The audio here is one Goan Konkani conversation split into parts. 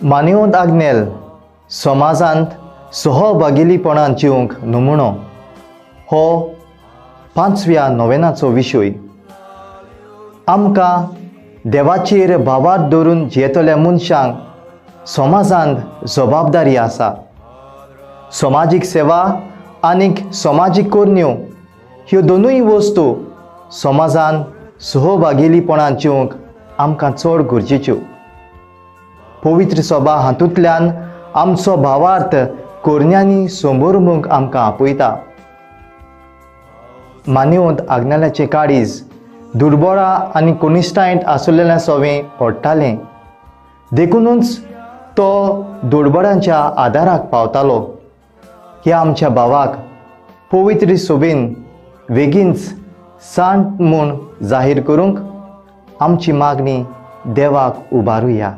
मानेवंत आग्नेल समाजांत सहभागिलीपणान जिवंक नमुनो हो पांचव्या नोवेनाचो विशय. आमकां देवाचेर भावार्थ दवरून जियेतल्या मनशांक समाजांत जबाबदारी आसा. समाजीक सेवा आनीक समाजीक करण्यो ह्यो दोनूय वस्तू समाजान सहभागिलीपणान जिवंक आमकां चड गरजेच्यो. पवित्र सभा हातूंतल्यान आमचो भावार्थ करण्यांनी समोरमूंक आमकां आपयता. मानेवंत आग्नेलाचें काळीज दुर्बळा आनी कोनिश्टायंत आसलेल्या सवें ओडटालें, देखुनूच तो दुर्बळांच्या आदाराक पावतालो. ह्या आमच्या भावाक पवित्र सोबेन वेगींच सांत म्हूण जाहीर करूंक आमची मागणी देवाक उबारुया.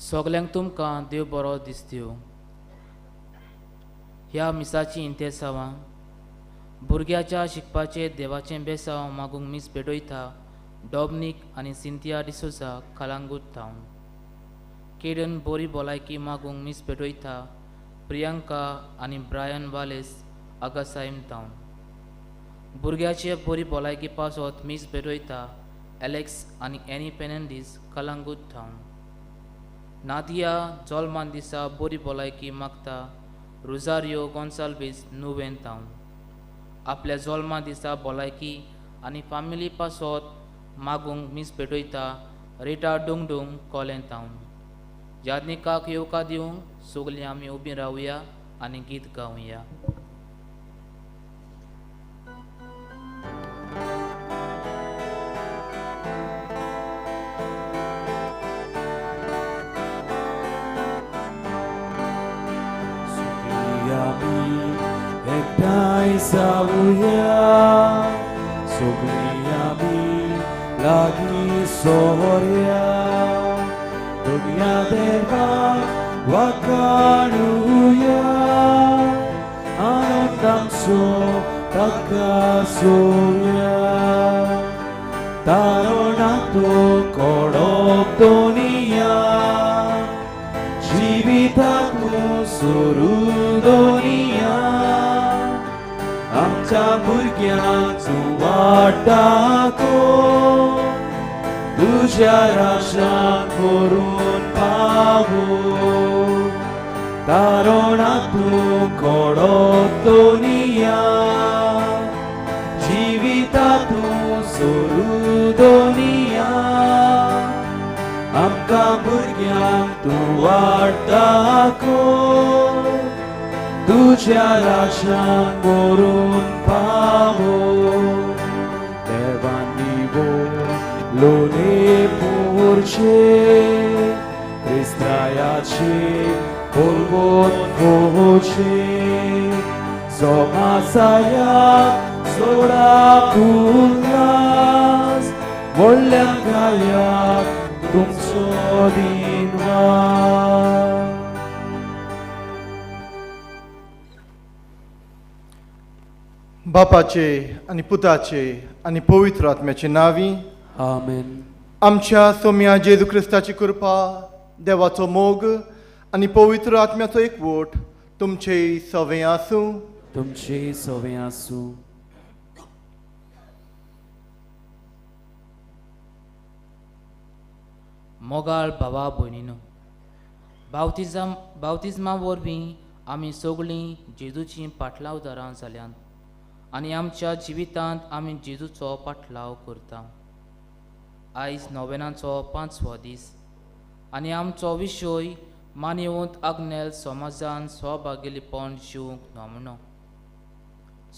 सगल्यांक तुमकां देव बरो दिसत्यो. ह्या मिसाची इंतेसांवां भुरग्याच्या शिकपाचेर देवाचें बेसांव मागूंक मीस पेटयता डॉमनीक आनी सिंथिया डिसोजा कलांगूट थावन. केडन बरी भलायकी मागूंक मीस पेटयता प्रियंका आनी ब्रायन वालेस आगासायम थावन. भुरग्याचे बरी भलायकी पासत मीस पेटयता एलेक्स आनी एनी फेर्नांडीस कलांगूट थावन. नादिया जल्मान दिसा बरी भलायकी मागता रोजारियो गोन्साल्वीस नुवें थावन. आपल्या जल्मा दिसा भलायकी आनी फामिली पासत मागूंक मीस पेटयता रिटा डुंगडुंग कोलें थावन. यादनिकाक येवकार दिवंक सगलीं आमी उबीं रावया आनी गीत गावया. Sauya, sogli ami lagi soria, dunia deva wakaruya, anandamso takasuya, taronato kodok dunia, jivitatu surudonia. आमच्या भुरग्यांक तूं वाटाको तुज्या राशान करून पावो, तारोणा तूं कोडो दोनिया, जिविता तूं सोरू दोनिया. आमकां भुरग्यांक तूं वाटाको तुज्या राशान करून पावो. देवांनी लोने पुरचे क्रिस्तायाचे बोलबोत होचे, जोमासायाक सोडा कुलास व्हडल्या गायाक तुमचो दिनवास. बापाचे आनी पुताचे आनी पवित्र आत्म्याचे नांवी आमेन. आमच्या सोम्या जेजू क्रिस्ताची कृपा, देवाचो मोग आनी पवित्र आत्म्याचो एकवट तुमचे सवे आसूं. तुमचे सवे आसूं. मोगाळ भावा भयणीनो, बावतिज्मा वरवीं आमी सगळीं जेजूचीं पाटलावदारां जाल्यात आनी आमच्या जिवितांत आमी जेजूचो पाटलाव करता. आयज नोवेनाचो 5वो दीस आनी आमचो विशय मानवंत आग्नेल समाजान सहभागेलीपण जिवंक नमनो.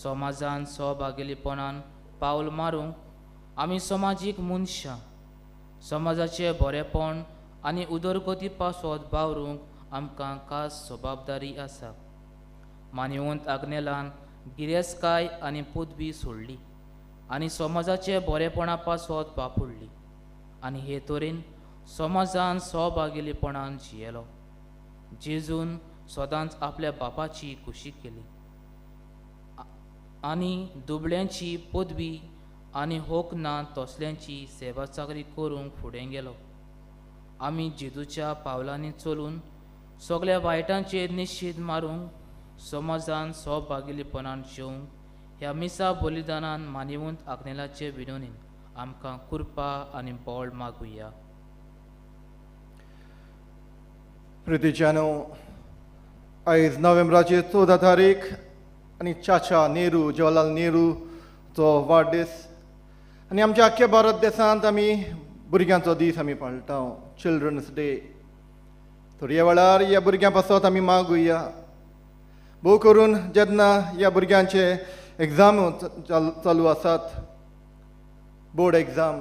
समाजान सहभागेलीपणान पावल मारूंक आमी समाजीक मनशां समाजाचें बरेपण आनी उदरगती पासत वावरूंक आमकां खास जबाबदारी आसा. मानवंत आग्नेलान गिरेस्तकाय आनी पदवी सोडली आनी समाजाचे बरेपणा पासत वापरली आनी हे तरेन समाजान सहभागेलीपणान जियेलो. जेजून सदांच आपल्या बापाची खुशी केली आनी दुबळ्यांची पदवी आनी होक ना तसल्यांची सेवा चाकरी करूंक फुडें गेलो. आमी जेजूच्या पावलांनी चलून सगळ्या वायटांचेर निश्चीत मारूंक समाजान सहभागेलीपणान जेवंक ह्या मिसा बलिदानान मानवंत आग्नेलाचे विनोनीन आमकां कृपा आनी बळ मागुया. प्रितीच्यानो, आयज नोव्हेंबराचे 14 तारीख आनी चाचा नेहरू, जवाहरलाल नेहरूचो वाडदीस आनी आमच्या आख्ख्या भारत देशांत आमी भुरग्यांचो दीस आमी पाळटा, चिल्ड्रन्स डे. तर ह्या वेळार ह्या भुरग्यां पासत आमी मागुया. भोव करून जेन्ना ह्या भुरग्यांचे एग्जाम चालू आसात, बोर्ड एग्जाम,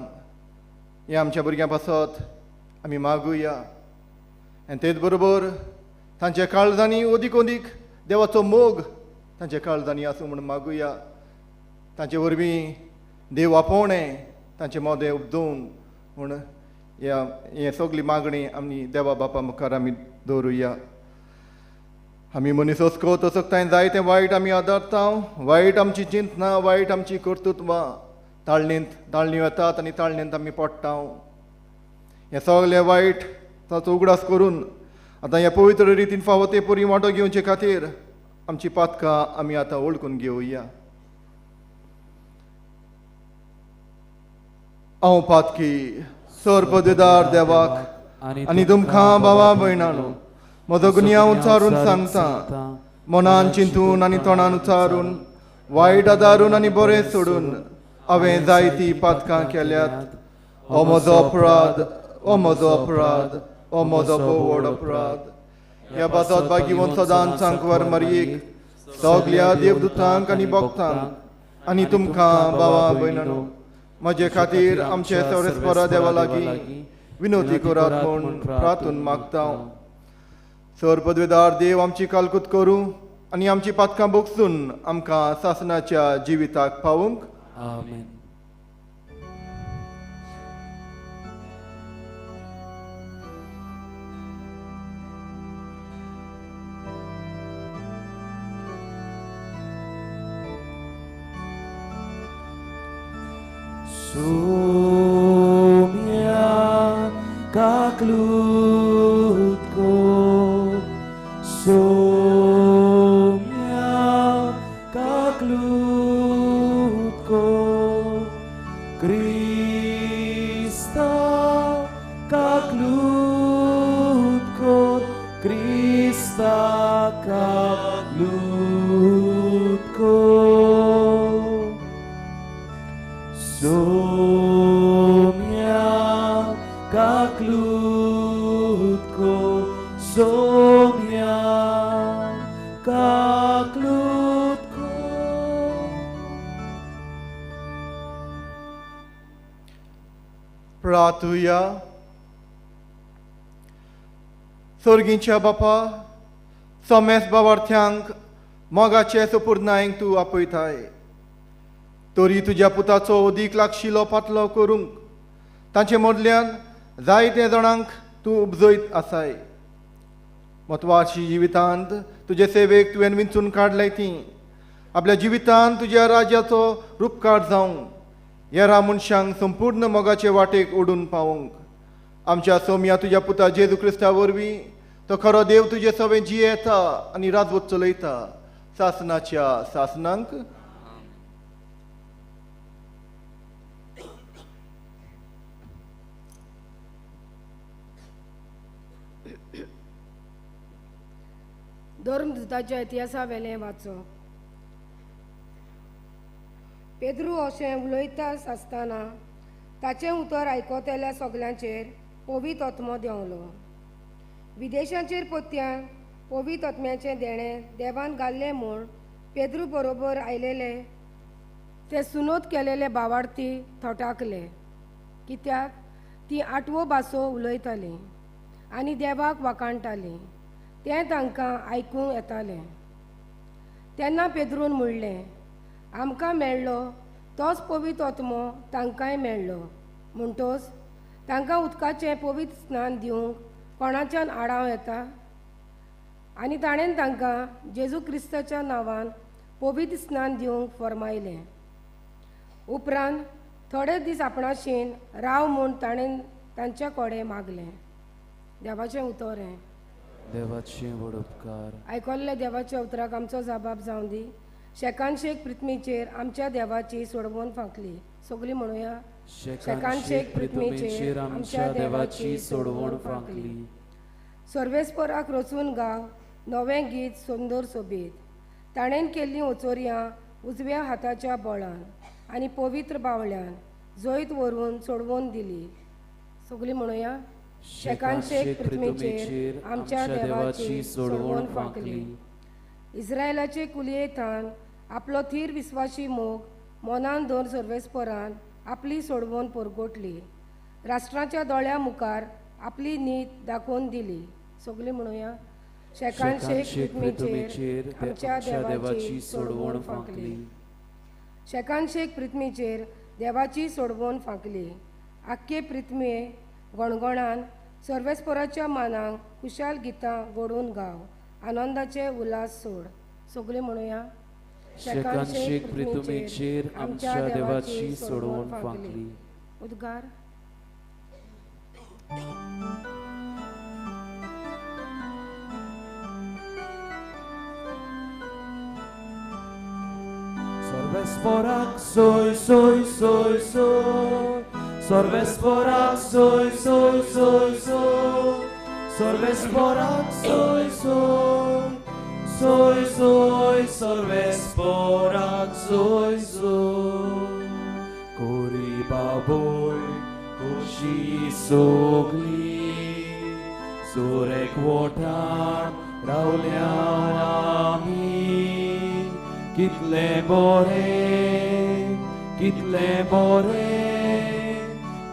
ह्या आमच्या भुरग्यां पासत आमी मागुया. आनी तेच बरोबर तांच्या काळजांनी अदीक अदीक देवाचो मोग तांच्या काळजांनी आसूं म्हूण मागुया. तांचे वरवीं देव आपोवणें तांचे मोदें उपदोवन म्हूण ह्या हें सगळी मागणी आमी देवा बापा मुखार आमी दवरुया. आमी मनीस असको तसो तांय जायतें वायट आमी आदारता, वायट आमची चिंतना, वायट आमची कर्तृत्वां ताळणींत ताळणी वतात आनी ताळणींत आमी पडटा. हें सगळें वायट ताचो उगडास करून आतां ह्या पवित्र रितीन फावो ते परी वांटो घेवचे खातीर आमची पातकां आमी आतां वळखून घेवया. हांव पातकी सर पदवेदार देवाक आनी तुमकां भावा भयणानो म्हजो गुन्यांव उच्चारून सांगता, मनान चिंतून आनी तोंडान उच्चारून, वायट आदारून आनी बरें सोडून हांवें जायतीं पातकां केल्यात. हो म्हजो अपराध, हो म्हजो अपराध, हो म्हजो व्हड अपराध. ह्या पासत भाग्यवंत सदांच सांकवार मारयेक, सगल्या देवदूतांक आनी भक्तांक आनी तुमकां भावा भयणानो म्हजे खातीर आमचे सर्वेस्परा देवा लागीं विनोती करात म्हूण प्रार्थून मागता. सर पदवेदार देव आमची कालकूत करूं आनी आमची पातकां भोगसून आमकां सासनाच्या जिविताक पावूंक. आमेन. Sumia kaklutko, sumia kaklutko, Krista kaklutko, Krista kaklutko. Sumia kaklutko, sumia kaklutko. प्रार्थुया. सोर्गींच्या बापा, समेस बावार्थ्यांक मोगाचे सुपुर्नायक तूं आपयताय, तरी तुज्या पुताचो अदीक लागशिलो पातलो करूंक तांचे मदल्यान जायते जाणांक तूं उपजयत आसाय. म्हत्वाची जिवितांत तुजे सेवेक तुवें विंचून काडलाय ती आपल्या जिवितांत तुज्या राज्याचो रुपकार जावंक येरा मनशांक संपूर्ण मोगाचे वाटेक ओडून पावोवंक आमच्या सोम्या तुज्या पुता जेजू क्रिस्ता वरवीं तो खरो देव तुजे सवें जियेता आनी राजवट चलयता सासनाच्या सासनांक. धर्मदूताच्या इतिहासा वेलें वाचो. पेद्रू अशें उलयताच आसतना ताचें उतर आयकतल्या सगल्यांचेर पवित्र आत्मो देंवलो. विदेशांचेर पोत्यान पवित्र आत्म्याचें देणें देवान घाल्लें म्हूण पेद्रू बरोबर आयलेले ते सुनोत केलेले बावार्थी थटाकले, कित्याक ती आठवो भासो उलयतालीं आनी देवाक वाखाणटालीं तें तांकां आयकूंक येतालें. तेन्ना पेद्रून म्हणलें, आमकां मेळ्ळो तोच पवित्र आत्मो तांकांय मेळ्ळो, म्हणटोच तांकां उदकाचें पवित्र स्नान दिवंक कोणाच्यान आडाव येता? आनी ताणें तांकां जेजू क्रिस्ताच्या नांवान पवित्र स्नान दिवंक फर्मायलें. उपरांत थोडे दीस आपणाशीन राव म्हूण ताणें तांच्या कडेन मागलें. देवाचें उतर हें. देवाचे व्हड उपकार. आयकल्ल्या देवाच्या उतराक आमचो जबाब जावं दी. शेकानशेक पृथ्वीचेर आमच्या देवाची सोडवण फांकली. सगळीं म्हणुया, शेकानशेक पृथ्वीचेर आमच्या देवाची सोडवण फांकली. सर्वेस्पराक रचून गाव नवें गीत सुंदर सोबीत. ताणें केल्लीं ओचोरयां उजव्या हाताच्या बळान आनी पवित्र बावल्यान जैत व्हरून सोडवून दिली. सगळीं म्हणुया, शेकानशेक पृथ्वीचेर आमच्या देवाची सोडवण फांकली. इस्रायलाचे कुलयेथान आपलो थीर विस्वाशी मोग मनान धरून सर्वेस्परान आपली सोडवण परगटली. राष्ट्राच्या दोळ्या मुखार आपली नीत दाखोवन दिली. सगळीं म्हणुया, शेकानशेक पृथ्वीचेर आमच्या देवाची सोडवण फांकली. शेकानशेक पृथ्वीचेर देवाची सोडवण फांकली. आख्खे पृथ्वे गणगणान सर्वेस्पराच्या मानाक खुशाल गितां घडोवन गाव, आनंदाचे उल्हास सोड. सगळीं म्हणुया, शेकानशेक पृथ्वीचेर आमच्या देवाची सोडवण फांकली. उद्गार. सर्वेस्पराक सोय सोय सोय सोय, सर्वेस्पराक सोय सोय सोय सोय, सर्वेस्पराक सोय सोय सोय सोय, सर्वेस्पराक सोय सोय. कोरी बाबोय खोशी सोगली, सुरेक वोठान रावल्या आमी. कितले बोरे, कितले बोरे,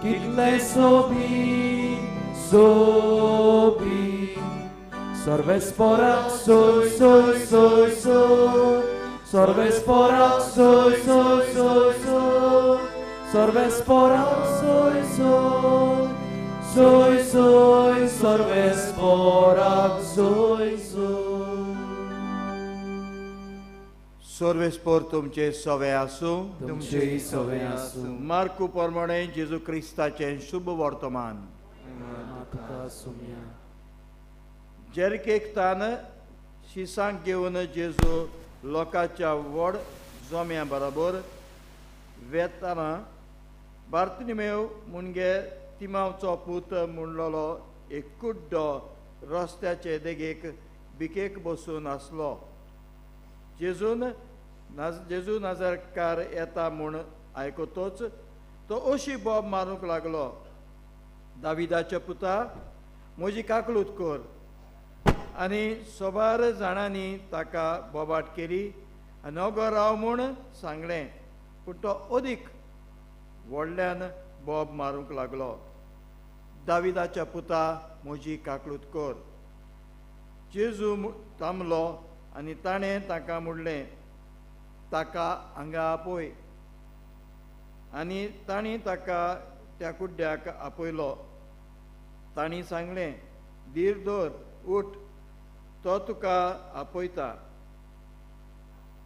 कितले सोबीत सोबीत. सर्वेस्पराक सोय सोय सोय सोय, सर्वेस्पराक सोय सोय सोय सोय, सर्वेस्पराक सोय सोय सोय सोय, सर्वेस्पराक सोय सोय. सर्वेस्पर तुमचे सवे आसूं, तुमचेय सवे आसूं. मार्कू प्रमाणे जेजू क्रिस्ताचें शुभ वर्तमान. जेरकेक तान शिसांक घेवन जेजू लोकांच्या व्हड जोम्या बरोबर वेतना बार्तिमेव मुणगे तिमावचो पूत म्हणलेलो एक कुड्डो रस्त्याचे देगेक भिकेक बसून आसलो. जेजून जेजू नाजारकार येता म्हूण आयकतोच तो अशी बोब मारूंक लागलो, दाविदाच्या पुता म्हजी काकलूत कर. आनी सोबार जाणांनी ताका बोबाट केली आनी नगो राव म्हूण सांगलें, पूण तो अदीक व्हडल्यान बोब मारूंक लागलो, दाविदाच्या पुता म्हजी काकलूत कर. जेजू थांबलो आनी ताणें ताका म्हणलें, ताका हांगा आपय. आनी तांणी ताका त्या कुड्ड्याक आपयलो. तांणी सांगलें, धीर धर, उठ, तो तुका आपयता.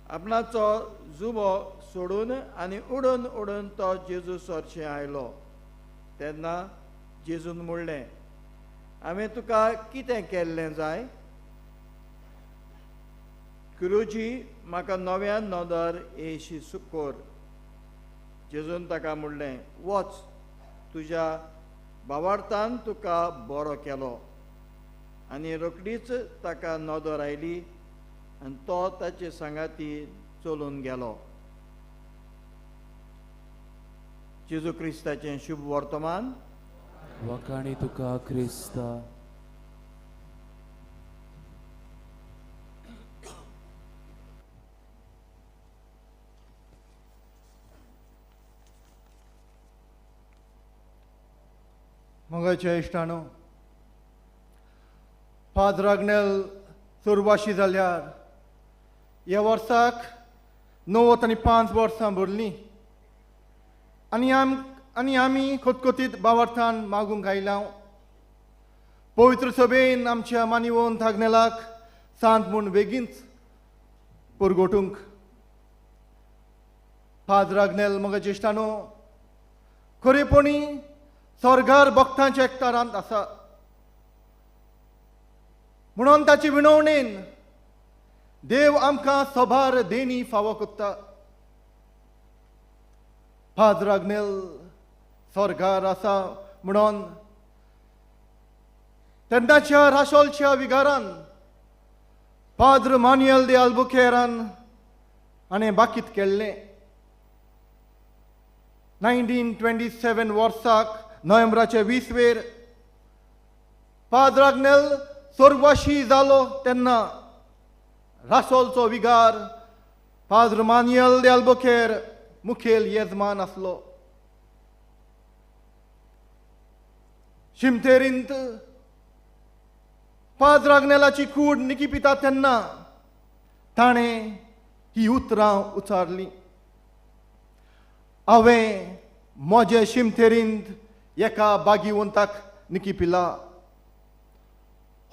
आपणाचो जुबो सोडून आनी उडून उडून तो जेजू सरशें आयलो. तेन्ना जेजून म्हणलें, हांवें तुका कितें केल्लें जाय? गुरुजी, म्हाका नव्यान नदर येयशी कर. जेजून ताका म्हणलें, वच, तुज्या भावार्थान तुका बरो केलो. आनी रोखडीच ताका नदर आयली आनी तो ताचे सांगाती चलून गेलो. जेजू क्रिस्ताचें शुभ वर्तमान. वखाणी तुका क्रिस्ता. मोगाच्या इश्टानो, फादर आग्नेल सुरवाशी जाल्यार ह्या वर्साक 95 वर्सां भरलीं आनी आमी खतखतीत बावार्थान मागूंक आयल्या. पवित्र सभेन आमच्या मानिवंत आग्नेलाक सांत म्हूण बेगीनच पुरगोटूंक. फादर आग्नेल मोगाच्या इश्टानो, खरेपणी स्वर्गार भक्तांच्या एकतारांत आसा म्हणून ताची विनवणेन देव आमकां सभार देणी फावो करता. फादर आग्नेल स्वर्गार आसा म्हणून तेन्नाच्या राशोलच्या विगारान पाद्र मानुएल दे आल्बुकेरान हाणें बाकीत केल्लें. 1927 वर्साक नोव्हेंबराचे 20 वेर पाद्र आग्नेल स्वर्गवाशी जालो तेन्ना रासोलचो विगार पाद्र मानुएल दे आल्बुकेर मुखेल येजमान आसलो. शिमतेरींत पाद्र आग्नेलाची कूड निकिपिता तेन्ना ताणें ही उतरां उचारलीं, हांवें म्हजे शिमतेरींत एका बागीवंताक निकिपिला.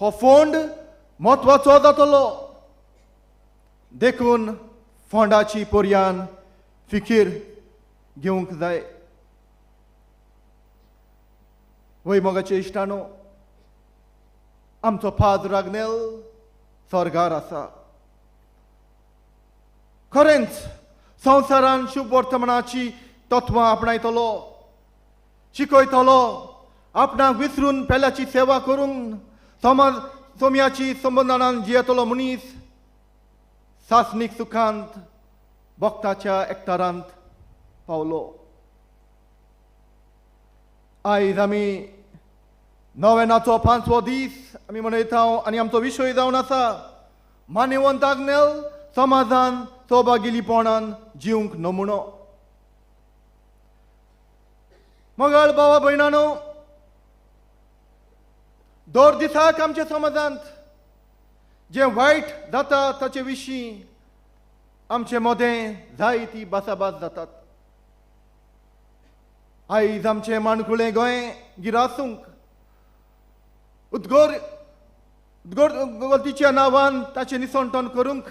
हो फोंड म्हत्वाचो जातलो, देखून फोंडाची पर्यान फिकीर घेवंक जाय. वय मोगाचे इश्टानो, आमचो फादर आग्नेल स्वर्गार आसा. खरेंच संवसारान शुभ वर्तमानाची तत्वां आपणायतलो, शिकयतलो, आपणाक विसरून पेल्याची सेवा करून समाज सोम्याची संबंदान जियेतलो मनीस सासणीक सुखांत भक्ताच्या एकतारांत पावलो. आयज आमी नव्यानाचो 5वो दीस आमी मनयता आनी आमचो विशय जावन आसा मानेवंत आग्नेल समाजान सौभागिलीपणान जिवंक नमुनो. मगळ बाबा भयणानो, दर दिसाक आमच्या समाजांत जें वायट जाता ताचे विशीं आमचे मदें जायती भासाभास जातात. आयज आमचें माणकुलें गोंय गिरासूंक उदगतीच्या नांवान ताचें निसणटण करूंक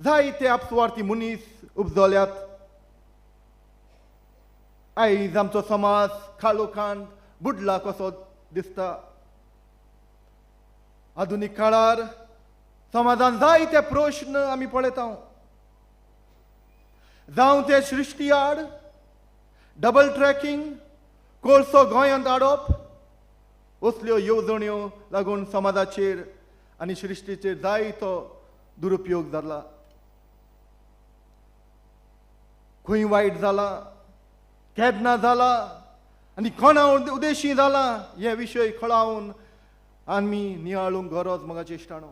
जायते आपसुवार्थी मनीस उपजल्यात. आयज आमचो समाज काळोखांत बुडला कसो दिसता. आधुनीक काळार समाजान जायते प्रश्न आमी पळयता, जावं ते सृश्टी आड, डबल ट्रॅकिंग, कोळसो गोंयांत हाडप, असल्यो येवजण्यो लागून समाजाचेर आनी सृश्टीचेर जायतो दुरुपयोग जाला. खंय वायट जाला, केन्ना जाला आनी कोणा उद्देशी जाला हे विशय खळावन आमी नियाळूंक गरज मोगाचे इश्टानो.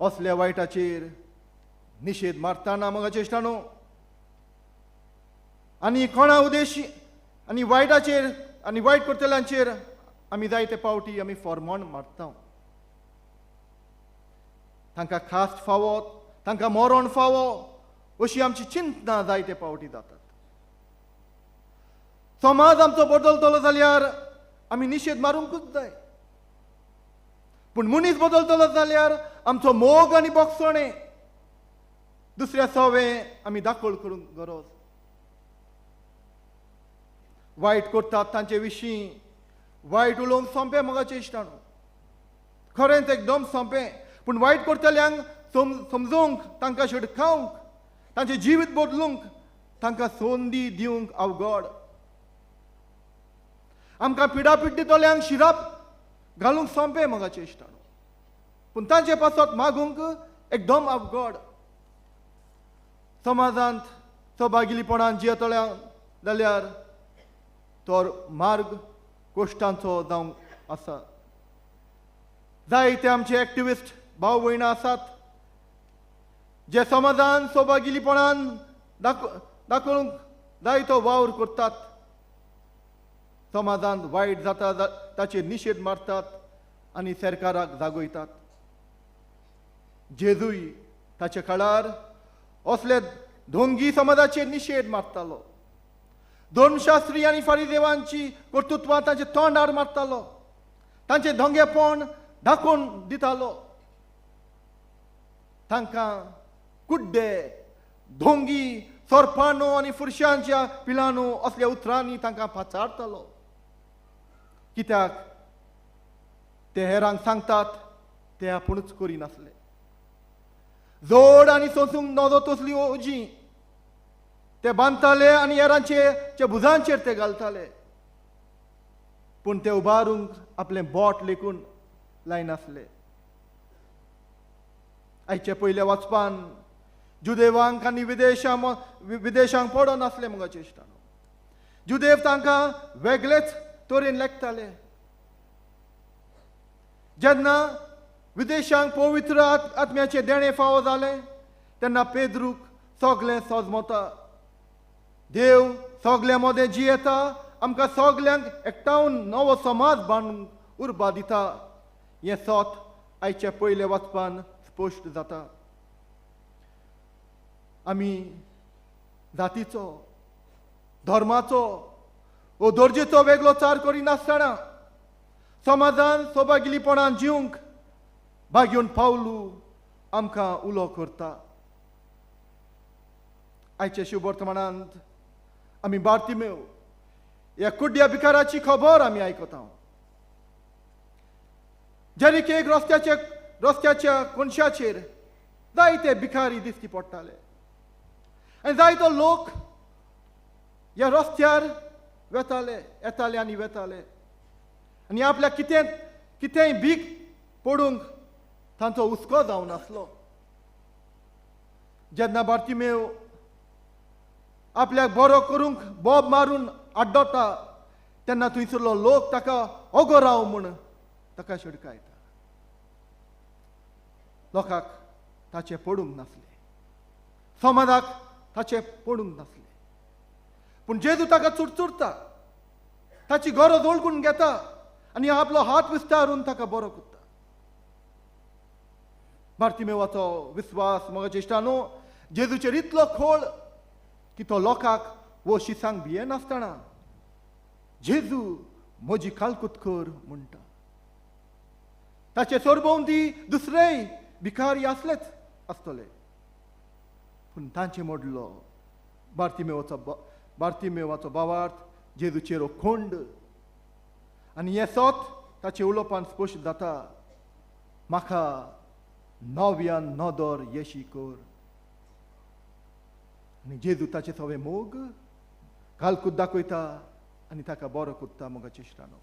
असल्या वायटाचेर निशेध मारतना मोगाचे इश्टानो आनी कोणा उद्देशी आनी वायटाचेर आनी वायट करतल्यांचेर आमी जायते पावटी आमी फॉर्मोण मारता. तांकां खास फावो, तांकां मरण फावो अशी आमची चिंतना जायते पावटी जातात. समाज आमचो बदलतलो जाल्यार आमी निशेध मारूंकूच जाय, पूण मनीस बदलतलो जाल्यार आमचो मोग आनी बोगसोणें दुसऱ्या सवे आमी दाखोल करूंक गरज. वायट करतात तांचे विशीं वायट उलोवंक सोंपें मोगाचें इश्टानो, खरेंच एकदम सोंपें. पूण वायट करतल्यांक समजूंक, तांकां शिडकावंक, तांचें जिवीत बदलूंक, तांकां संदी दिवंक अवघड. आमकां पिडापीड दितल्यांक शिराप घालूंक सोंपें मोगाचें इश्टानो, पूण तांचे पासत मागूंक एकदम अवघड. समाजांत सभागिलीपणान जियेतल्यांक जाल्यार तर मार्ग कोश्टांचो जावंक आसा. जायते आमचे एक्टिविस्ट भाव भयणां आसात जे समाजान सभागिलीपणान दाखोवंक जायतो वावर करतात. समाजांत वायट जाता ताचेर निशेध मारतात आनी सरकाराक जागयतात. जेजूय ताच्या काळार असले धोंगी समाजाचेर निशेध मारतालो. धर्मशास्त्री आनी फारीदेवांची कर्तृत्वां तांचे तोंडार मारतालो, तांचे धोंगेपण दाखोवन दितालो. तांकां कुड्डे, धोंगी, सोरपानो आनी फुरशांच्या पिलानो असल्या उतरांनी तांकां पाचारतालो. कित्याक ते हेरांक सांगतात ते आपुणूच करिनासले. जोड आनी सोंसूंक नजो तसली ओजी ते बांदताले आनी हेरांचे भुजांचेर ते घालताले, पूण ते उबारूंक आपलें बोट लेखून लायनासले. आयचे पयल्या वाचपान जुदेवांक आनी विदेशांक पडोन आसले मोगाचे इश्टानो. जुदेव तांकां वेगळेच तरेन लेखताले. जेन्ना विदेशांक पवित्र आत्म्याचें देणें फावो जालें तेन्ना पेद्रूक सगळें सजमता. देव सगल्या मदें जियेता, आमकां सगल्यांक एकठावन नवो समाज बांदूंक उर्बा दिता. हें सत आयच्या पयल्या वाचपान स्पश्ट जाता. आमी जातीचो, धर्माचो वो दर्जेचो वेगळो चार करिनासतना समाजान सभागिलीपणान जिवंक भाग्योन पावलू आमकां उलो करता. आयच्या शिववर्तमानांत आमी बार्तिमेव ह्या कुड्ड्या भिकाराची खबर आमी आयकता. जेरीकेक रस्त्याच्या कोनशाचेर जायते भिकारी दिश्टी पडटाले आनी जायतो लोक ह्या रस्त्यार वेताले, येताले आनी वेताले आनी आपल्याक कितेंय भीक पडूंक तांचो हुस्को जावन आसलो. जेन्ना बार्तिमेव आपल्याक बरो करूंक बोब मारून आड्डोता तेन्ना थंयसरलो लोक ताका ओगो राव म्हूण ताका शिडकायता. लोकांक ताचें पडूंक नासलें, समाजाक ताचें पडूंक नासलें, पूण जेजू ताका चुरचुरता, ताची गरज वळखून घेता आनी आपलो हात विस्तारून ताका बरो करता. बार्तिमेवाचो विस्वास मोगाच्या इश्टानो जेजूचेर इतलो खोल की तो लोकांक वो शिसांक भियेनासतना जेजू म्हजी कालकूत कर म्हणटा. ताचे सरभोंवती दुसरेय भिकारी आसलेच आसतले, पूण तांचे मोडलो बार्तिमेवाचो भावार्थ जेजूचेर खोंड आनी हें सत ताचे उलोवपान स्पश्ट जाता. म्हाका नव्यान नदर येशी कर. आनी जेजू ताचे सवे मोग कालकूत दाखयता आनी ताका बरो करता. मोगाच्या इश्टानो,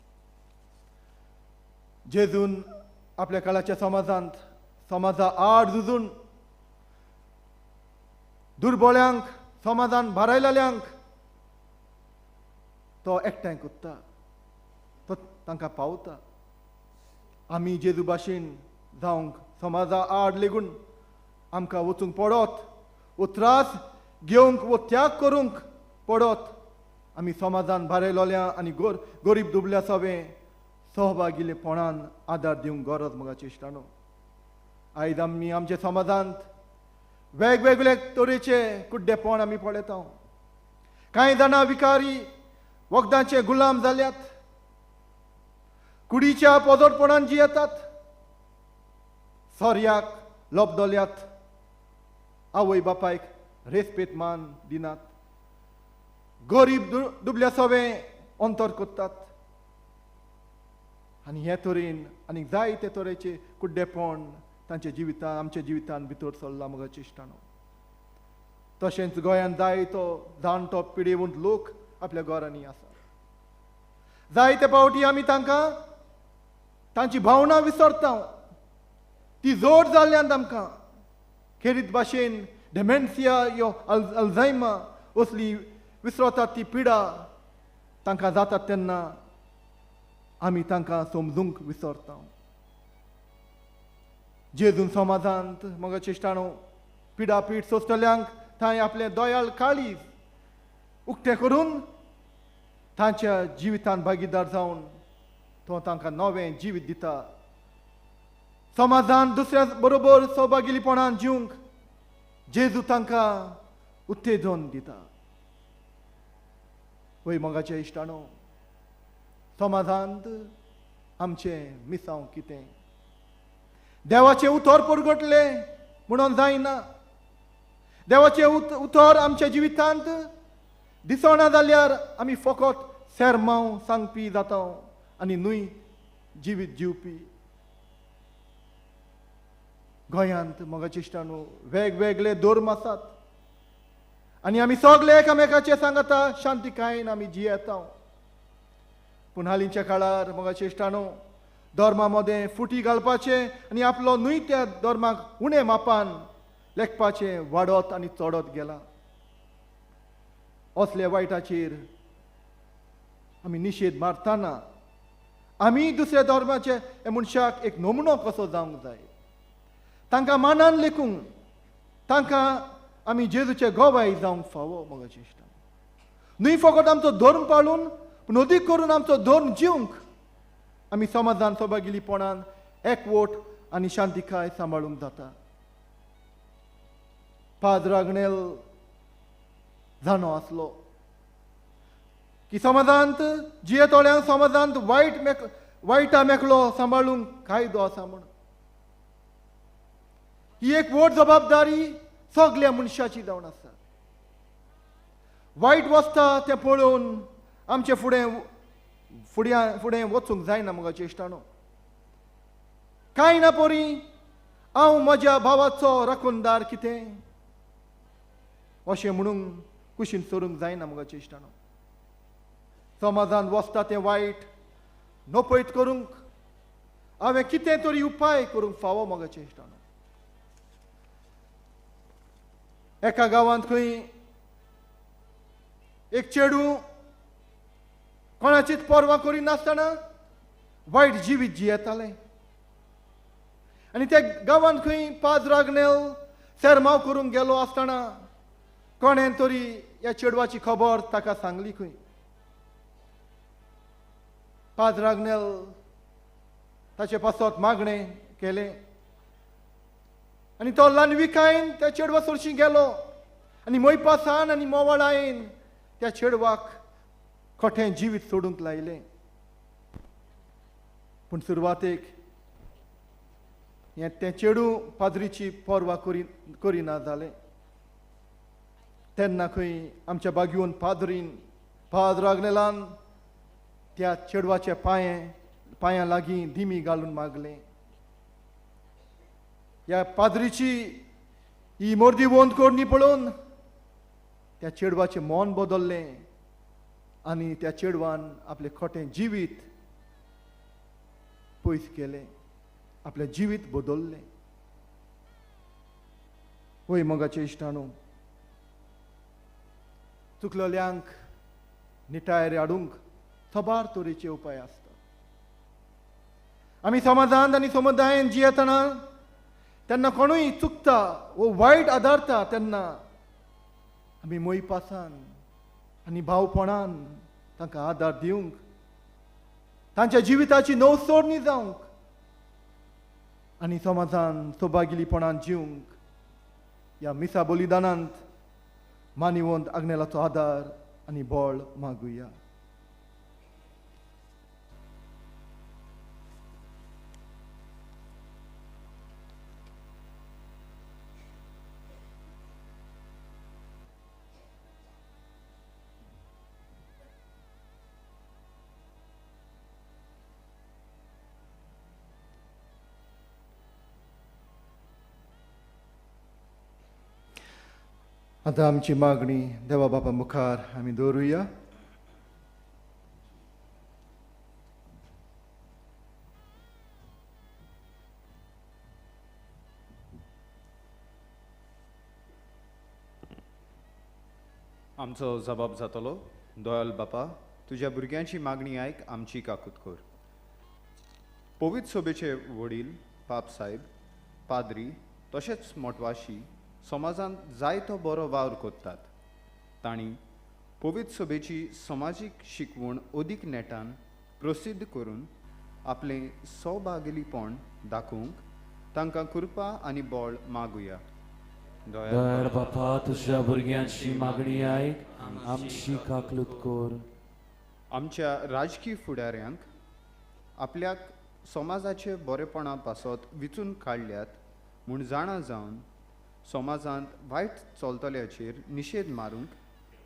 जेजून आपल्या काळाच्या समाजांत समाजा आड झुजून दुर्बळ्यांक, समाजान भारायलेल्यांक तो एकठांय करता, तो तांकां पावता. आमी जेजू भाशेन जावंक समाजा आड लेगून आमकां वचूंक पडत वो त्रास घेवंक वो त्याग करूंक पडत. आमी समाजान भारायलोल्या आनी गरीब दुबल्या सवें सहभागिलेपणान आदार दिवंक गरज मोगाच्या इश्टानो. आयज आमी आमच्या समाजांत वेगवेगळे तरेचे कुड्डेपण आमी पळयता. कांय जाणां विकारी वखदांचे गुलाम जाल्यात, कुडीच्या पोजोडपणान जियेतात, सोर्याक लोबदोल्यात, आवय बापायक रेस्पेत मान दिनात, गरीब दुबल्या सवे अंतर करतात आनी हे तरेन आनी जायते तरेचे कुड्डेपण तांच्या जिवितान आमच्या जिवितान भितर सरला मोगाच्या इश्टानो। तशेंच गोंयांत जायतो जाणटो पिडेवंत लोक आपल्या घरांनी आसा। जायते पावटी आमी तांकां तांची भावना विसरता, ती जोड जाल्ल्यान आमकां खेरीत भाशेन डेमेन्सिया यो अल्झायमा असली विसरतात ती पिडा तांकां जातात तेन्ना आमी तांकां समजूंक विसरता। जेजून समाजांत मोगाच्या इश्टानो पिडा पीड सोंसतल्यांक थंय आपलें दयाळ काळीज उक्तें करून तांच्या जिवितान भागीदार जावन तो तांकां नवें जिवीत दिता। समाजान दुसऱ्या बरोबर सौभागिलीपणान जिवंक जेजू तांकां उत्तेजन दिता। वय मोगाच्या इश्टानो, समाजांत आमचें मिसांव कितें? देवाचें उतर परगटलें म्हणून जायना, देवाचें उतर आमच्या जिवितांत दिसना जाल्यार आमी फकत सेरमांव सांगपी जाता आनी न्हय जिवीत जिवपी। गोंयांत मोगाच्या इश्टानो वेगवेगळे धर्म आसात आनी आमी सगळे एकामेकाचे सांगता शांतिकायेन आमी जियेता। पूण हालींच्या काळार मोगाच्या इश्टानो धर्मा मदें फुटी घालपाचें आनी आपलो न्हय त्या धर्माक उणें मापान लेखपाचें वाडत आनी चडत गेला। असल्या वायटाचेर आमी निशेध मारतना आमी दुसऱ्या धर्माचे मनशाक एक नमुनो कसो जावंक जाय, तांकां मानान लेखूंक तांकां आमी जेजूचे गोवाय जावंक फावो। मोगाच्या इश्टान न्हय फकत आमचो धर्म पाळून पूण अदीक करून आमचो धर्म जिवंक आमी समाजान सभागिलीपणान एकवट आनी शांतिकाय सांबाळूंक जाता। पाद्र आग्नेल जाणो आसलो की समाजांत जियेतल्यांक समाजांत वायटा मेकळो सांबाळूंक कायदो आसा म्हूण। ही एक व्हड जबाबदारी सगल्या मनशाची जावन आसा। वायट वसता तें पळोवन आमचे फुडें फुडें वचूंक जायना मोगाच्या इश्टानो। कांय ना परी हांव म्हज्या भावाचो राखणदार कितें अशें म्हणूंक कुशीन सरूंक जायना मोगाच्या इश्टानो। समाजान वसता तें वायट नपयत करूंक हांवें कितें तरी उपाय करूंक फावो मोगाच्या इश्टानो। एका गांवांत खंय एक चेडूं कोणाचीच पर्वा करिनासतना वायट जिवीत जियेतालें आनी त्या गांवांत खंय पाद्र आग्नेल सेरमांव करूंक गेलो आसतना कोणें तरी ह्या चेडवाची खबर ताका सांगली खंय। पाद्र आग्नेल ताचे पासत मागणें केलें आनी तो ल्हानविकायेन त्या चेडवा सरशीं गेलो आनी मोयपासान आनी मोवाळायेन त्या चेडवाक खोटें जिवीत सोडूंक लायलें। पूण सुरवातेक हें तें चेडूं पाद्रीची पर्वा करिना जालें। तेन्ना खंय आमच्या बागयोन पाद्रीन पाद्र आग्नेलान त्या चेडवाच्या पांयां लागीं दिमी घालून मागलें, ह्या पाद्रीची ही मर्दी वंद करणी पळोवन त्या चेडवाचें मन बदल्लें आनी त्या चेडवान आपलें खोटें जिवीत पयस केलें, आपलें जिवीत बदल्लें। वय मोगाचे इश्टानो, चुकलेल्यांक निटायेर हाडूंक साबार तरेचे उपाय आसतात। आमी समाजांत आनी समुदायेन जियेतना तेन्ना कोणूय चुकता वो वायट आदारता तेन्ना आमी मोयपासान आनी भावपणान तांकां आदार दिवंक, तांच्या जिविताची नवसोडणी जावंक आनी समाजान सौभागिलीपणान जिवंक ह्या मिसा बलिदानांत मानिवंत आग्नेलाचो आदार आनी बळ मागुया। आतां आमची मागणी देवा बापा मुखार आमी दवरुया. आमचो जबाब जातलो. दयाल बापा, तुज्या भुरग्यांची मागणी आयक, आमची काकूत कर. पवित्र सभेचे वडील पाप साहेब, पाद्री तशेंच मोटवाशी समाजांत जायतो बरो वावर करतात. तांणी पवित्र सभेची समाजीक शिकवण अदीक नेटान प्रसिद्ध करून आपलें सौभागेलीपण दाखोवंक तांकां कृपा आनी बळ मागुया. दयाळ बापा, तुज्या भुरग्यांची मागणी आयक, आमची काकलूत कर. आमच्या राजकीय फुडाऱ्यांक आपल्याक समाजाचे बरेपणा पासत विचून काडल्यात म्हूण जाणा जावन समाजांत वायट चलतल्याचेर निशेध मारूंक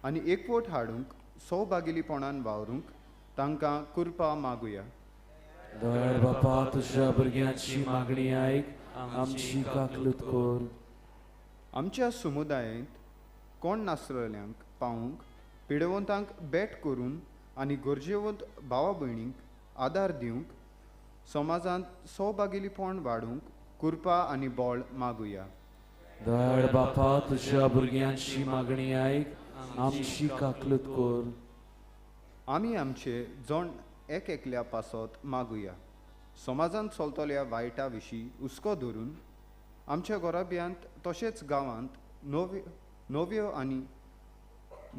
आनी एकवट हाडूंक सौभागेलीपणान वावरूंक तांकां कृपा मागुया. दयाळ बापा, तुज्या भुरग्यांची मागणी आयक, आमची काकलूत कर. आमच्या समुदायेंत कोण नासलेल्यांक पावूंक, पिडेवंतांक भेट करून आनी गरजेवंत भावा भयणींक आदार दिवंक समाजांत सौभागेलीपण वाडूंक कृपा आनी बळ मागुया. दयाळ बापा, तुज्या भुरग्यांची मागणी आयक, आमची काकलूत कर. आमी आमचे जण एक एकल्या पासत मागुया. समाजांत चलतल्या वायटा विशीं हुस्को धरून आमच्या घराब्यांत तशेंच गांवांत नव्यो आनी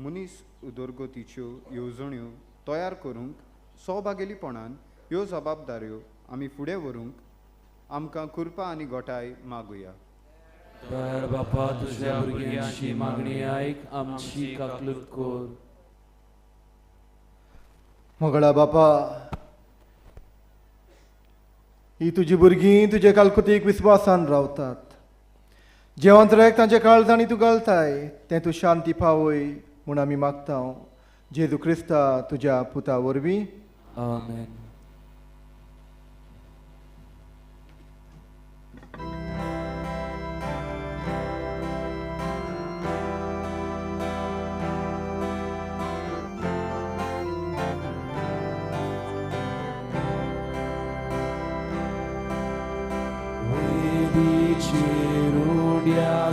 मनीस उदरगतीच्यो येवजण्यो तयार करूंक सौभागेलीपणान ह्यो जबाबदाऱ्यो आमी फुडें व्हरूंक आमकां कृपा आनी गोठाय मागुया. दयाळ बापा, तुज्या भुरग्यांची मागणी आयक, आमची काकलूत कर. मोगळा बापा, ही तुजी भुरगीं तुजे कालकुतीक विस्वासान रावतात. जेवण रेक तांचे काळजांनी तूं घालताय तें तूं शांती पावय म्हूण आमी मागता. जेजू क्रिस्ता तुज्या पुता वरवीं. आमेन.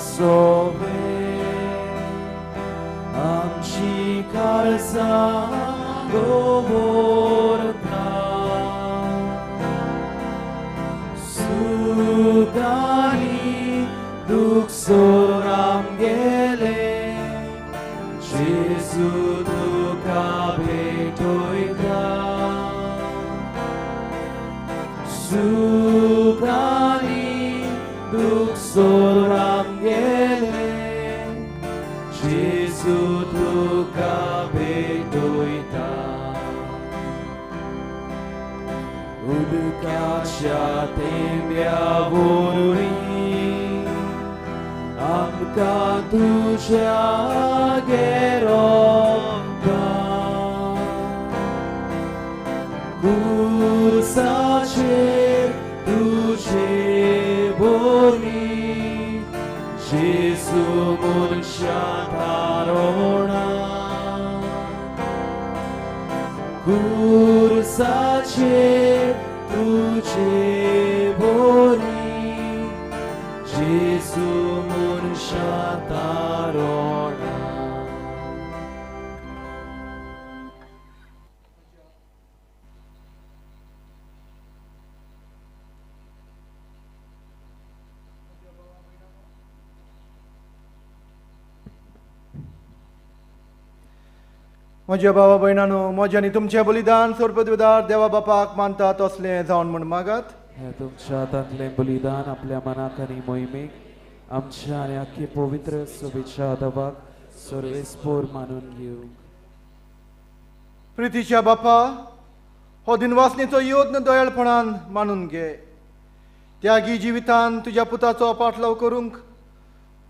सोवे आमची काळजां दवरता, सुख आनी दूख सोर आमगेलें, जेजू तुका भेटयता. सुख आनी दूख सोर आमगेलें, जेजू तुका भेटयता. उदकाच्या थेंब्या वरवीं आमकां तुज्या गेरोवता, खुर्साचेर तुजे बोली जेजू मनशा तारोणा, खुर्साचेर तुजे बोली जेजू मनशा तारोणा. म्हज्या भावा भयणानो, म्हजें आनी तुमचें बलिदान सोरपदविदार देवा बापाक मानता तसलें जावन म्हूण मागात. हें तुमच्या हातांतलें बलिदान आपल्या मनाक आनी मोहिमेक आमच्या आनी आख्खे पवित्र सभेच्या दबाक सर्वेस्पोर मानून घेवंक. प्रितीच्या बापा, हो दिनवासनेचो यत्न दयाळपणान मानून घे. त्यागी जिवितान तुज्या पुताचो पाठलाव करूंक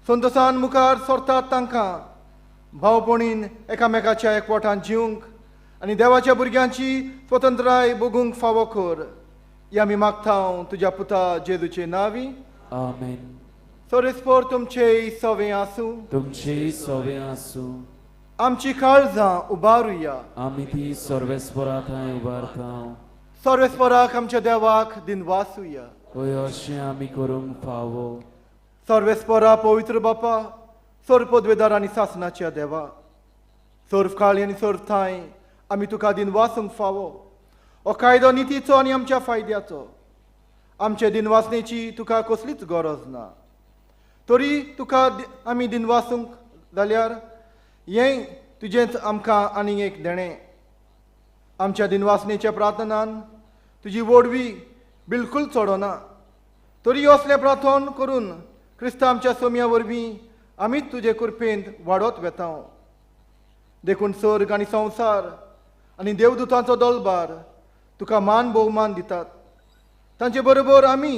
संतोसान मुखार सरतात तांकां भावपणीन एकामेकाच्या एकवटान जिवंक आनी देवाच्या भुरग्यांची स्वतंत्राय भोगूंक फावो कर. ही आमी मागता तुज्या पुता जेजूचे नांवी. आमेन. सोरेस्पोर तुमचे सवे आसूं, तुमचे सवे आसूं। आमची काळजां उबारुया, आमी ती सर्वेस्परा थंय उबारता। सर्वेस्पराक आमच्या देवाक दिनवासुया, हय अशें आमी करूंक फावो। सर्वेस्परा पवित्र बापा, सर्व पदवेदार आनी सासनाच्या देवा, सर्व काळी आनी सर्व थांय आमी तुका दिनवासूंक फावो। हो कायदो नितीचो आनी आमच्या फायद्याचो, आमचे दिनवासनेची तुका कसलीच गरज ना, तरी तुका आमी दिनवासूंक जाल्यार हें तुजेंच आमकां आनीक एक देणें। आमच्या दिनवासनेच्या प्रार्थनान तुजी वोडवी बिलकूल चडना, तरी असलें प्रार्थन करून क्रिस्ता आमच्या सोम्या वरवीं आमीच तुजे कृपेंत वाडत वेता। देखून सर्ग आनी संवसार आनी देवदूतांचो दलबार तुका मान भोवमान दितात, तांचे बरोबर आमी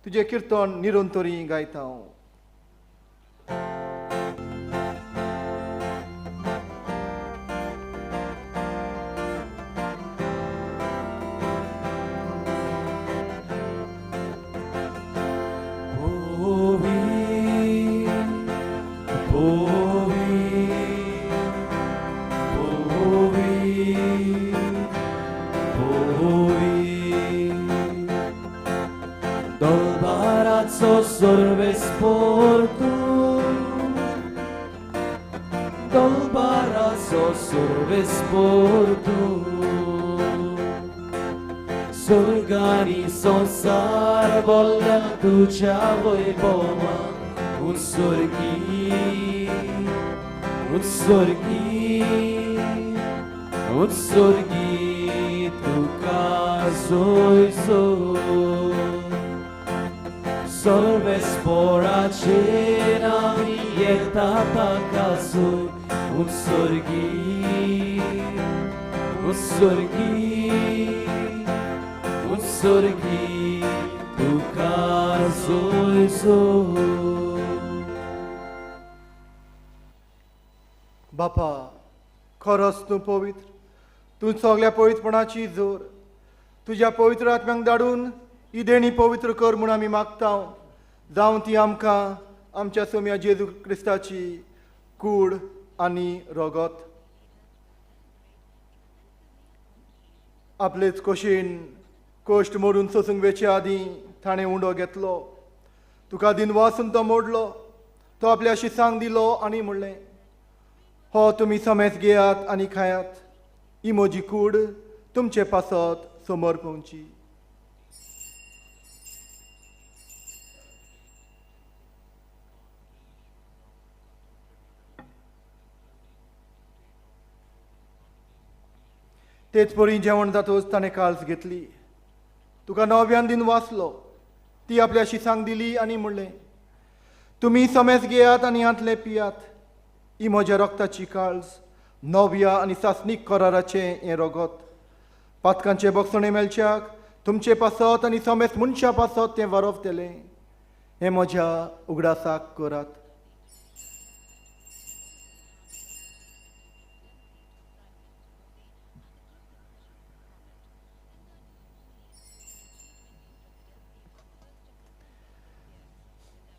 तुजें किर्तन निरंतरी गायता। सर्वेस्पोर तूं, दलबाराचो सर्वेस्पोर तूं, स्वर्गानी संवसार बोल्ल्या तुज्या वैभवान। उत्सर्गी उत्सर्गी उत्सर्गी तुका जोय जोय। सर्वेस्पोराचे नामी येता ताका जोय। उत्सर्गी उत्सर्गी उत्सर्गी तुका जोय जोय। बापा, खरोच तूं पवित्र, तूं सगळ्या पवित्रपणाची जोर। तुज्या पवित्र आत्म्यांक धाडून ही देणी पवित्र कर म्हूण आमी मागता, जावं ती आमकां आमच्या सोम्या जेजू क्रिस्ताची कूड आनी रगत। आपलेच कशीन कश्ट मोडून सोसूंक वेचे आदीं ताणें उंडो घेतलो, तुका दिनवासून तो मोडलो, तो आपल्या शिसांक दिलो आनी म्हणलें, हो तुमी समेज घेयात आनी खायात, ही म्हजी कूड तुमचे पासत समोर पवची। तेच परी जेवण जातच ताणें काळज घेतली, तुका नव्यान दिन वाचलो, ती आपल्या शिसांक दिली आनी म्हणलें, तुमी समेज घेयात आनी हांतले पियात, ही म्हज्या रक्ताची काळज, नव्या आनी सासणीक कराराचें हें रगत, पातकांचे बक्षणे मेळच्याक तुमचे पासत आनी समेज मनशां पासत तें वरवतलें, हें म्हज्या उगडासाक करात।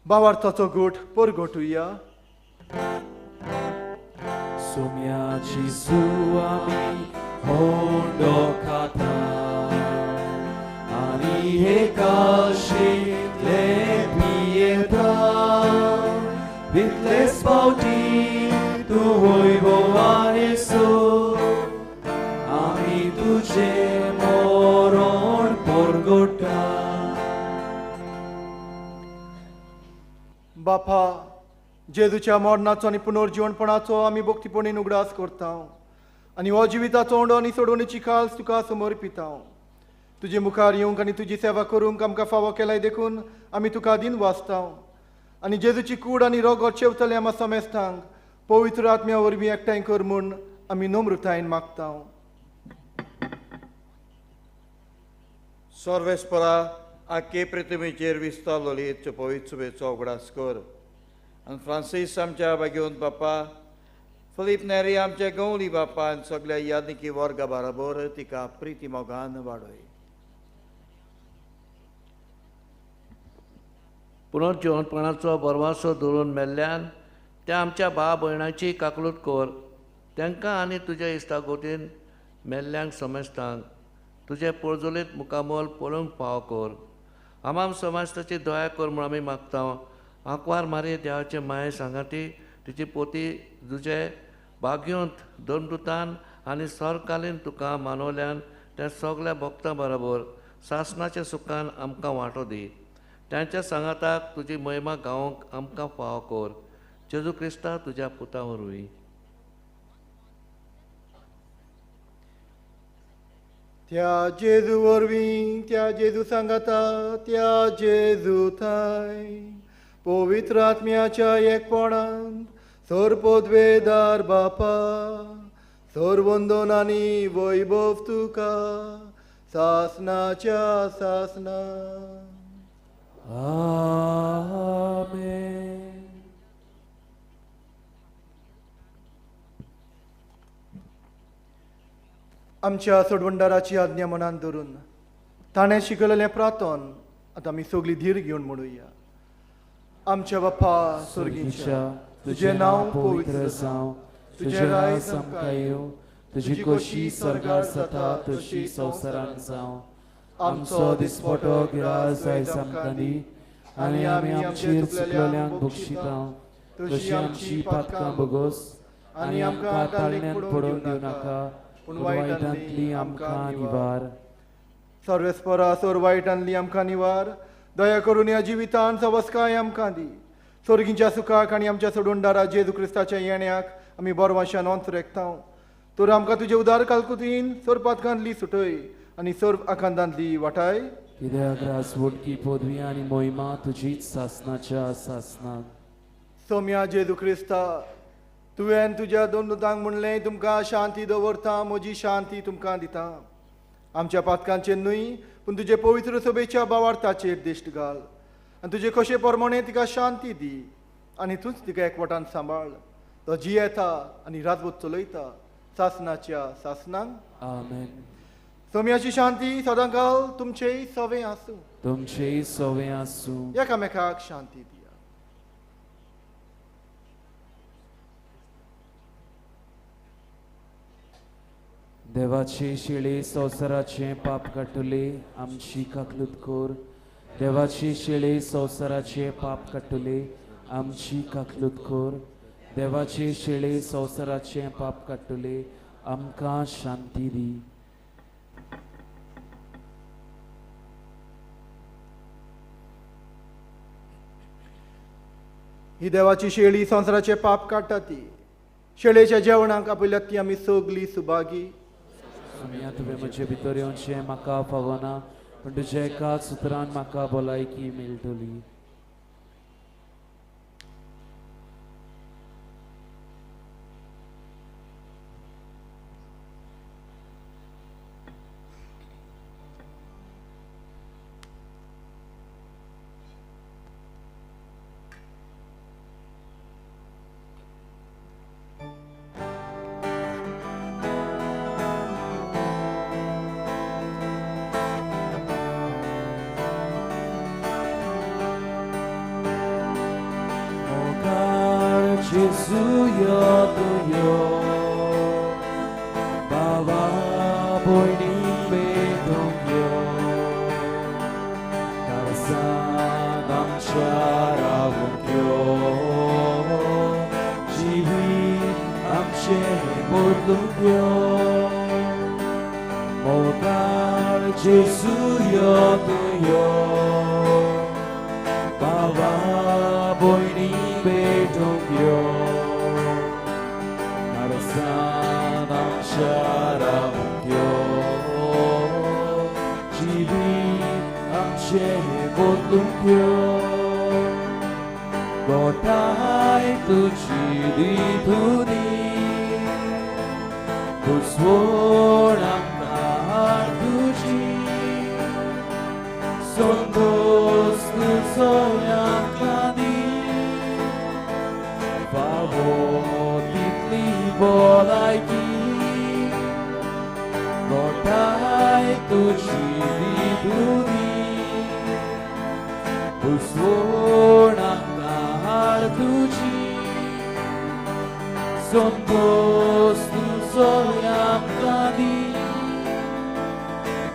बावार्थाचो गोठ परगटुया। सोम्याची सुवामी होंडो खाता आनी हे काशींतले पियेता, तितलेच फावटी तूं वैभवान येसो, आमी तुजें मरण परगटा। बापा, जेजूच्या मरणाचो आनी पुनर्जिवणपणाचो आमी भक्तीपणीन उगडास करता आनी हो जिविताचो उंडो आनी सोडवणेची काळज तुका समर्पिता। तुजे मुखार येवंक आनी तुजी सेवा करूंक आमकां फावो केलाय देखून आमी तुका दिन वाचता आनी जेजूची कूड आनी रगत शेवतले आमा समेस्तांक पवित्र आत्म्या वरवीं एकठांय कर म्हूण आमी नम्रतायेन मागता। सर्वेस्परा आखे पृथ्वीचेर विस्तारलोली पवित्र सभेचो उगडास कर आनी फ्रांसीस आमच्या भाग्यवंत बापा, फिलीप नेरी आमच्या गवली बापा आनी सगळ्या यादनिकी वर्गा बराबर तिका प्रिती मोगान वाडय। पुनर्जिवनपणाचो बरवासो धरून मेल्ल्यान त्या आमच्या भाव भयणाची काकलूत कर. तांकां आनी तुज्या इश्टागोतीन मेल्ल्यांक समेस्तांक तुजें पोरजोलीत मुखामोल पळोवंक फावो कर. आमाम समाजताची दया कर म्हूण आमी मागता. आंकवार मारी देवाचे माये सांगाती तिची पोती तुजे भाग्योंत धर्मदुतान आनी सरकालीन तुका मानवल्यान त्या सगल्या भक्तां बरोबर सासणाच्या सुखान आमकां वांटो दी. तांच्या सांगाताक तुजी महिमा गावंक आमकां फावो कर. जेजू क्रिस्ता तुज्या पुता वरवीं. त्या जेजू वरवीं, त्या जेजू सांगाता, त्या जेजू थाय पवित्र आत्म्याच्या एकपणान सर्वपदवेदार बापा सर्वंदन आनी वैभव तुका सासनाच्या सासना. आमेन. आमच्या सोडवंडाराची आज्ञा मनान धरून ताणें शिकयलेलें प्रार्थन आतां आमी सगळी धीर घेवन म्हणुया. आमच्या बापा स्वर्गीच्या, तुजें नांव पवित्र जावं, तुजें राज आमकां येवं, तुजी खोशी स्वर्गार जाता तशी संवसारांत जावं. आमचो दिसपटो ग्रास आयज आमकां दी आनी आमी आमचेर चुकलेल्यांक बक्षिता तशी आमची पातकां भोगोस आनी आमकां ताळण्यांत पडोवन दिवं नाका, पूण वायटांतली आमकां निवार. सर्वेस्परा सोर वायटांतली आमकां निवार. दया करून ह्या जिवितान सवस्काय आमकां दी. सोर्गींच्या सुखाक आनी आमच्या सोडूनदारा जेजू क्रिस्ताच्या येण्याक आमी बरवाशान ओंच रेखता. तर आमकां तुजे उदार कालकुतीन सोर पातकांतली सुटय आनी सर्व आकांतांतली वाटाय. कित्याक राजवटकी पदवी आनी मोहिमा तुजीच सासनाच्या सासनाक. सोम्या जेजू क्रिस्ता, तुवें तुज्या दोन दुतांक म्हणलें, तुमकां शांती दवरता, म्हजी शांती तुमकां दिता. आमच्या पातकांचेर न्हय पूण तुजे पवित्र सभेच्या बावार्थाचेर दिश्ट घाल आनी तुजे कशे प्रमाणे तिका शांती दी आनी तूंच तिका एकवटान सांबाळ. तो जियेता आनी राजवट चलयता सासनाच्या सासनाक. आमेन. सोम्याची शांती सदांकाल तुमचेय सवें आसूं. तुमचेय सवें आसूं. एकामेकाक शांती दिया. देवाची शिळी संवसाराचें पाप काडटली आमची काकलूत कर. देवाची शिळी संवसाराचें पाप काडटली आमची काकलूत कर. देवाची शिळी संवसाराचें पाप काडटली आमकां शांती दी. ही देवाची शेळी संवसाराचें पाप काडटा ती शेळेच्या जेवणाक आपयल्यात ती आमी सगळी सुभागी. सोम्या, तुवें म्हजे भितर येवचें म्हाका फावना, पूण तुज्या एका सुत्रान म्हाका भलायकी मेळटली. संतोष तुजो आमकां दी,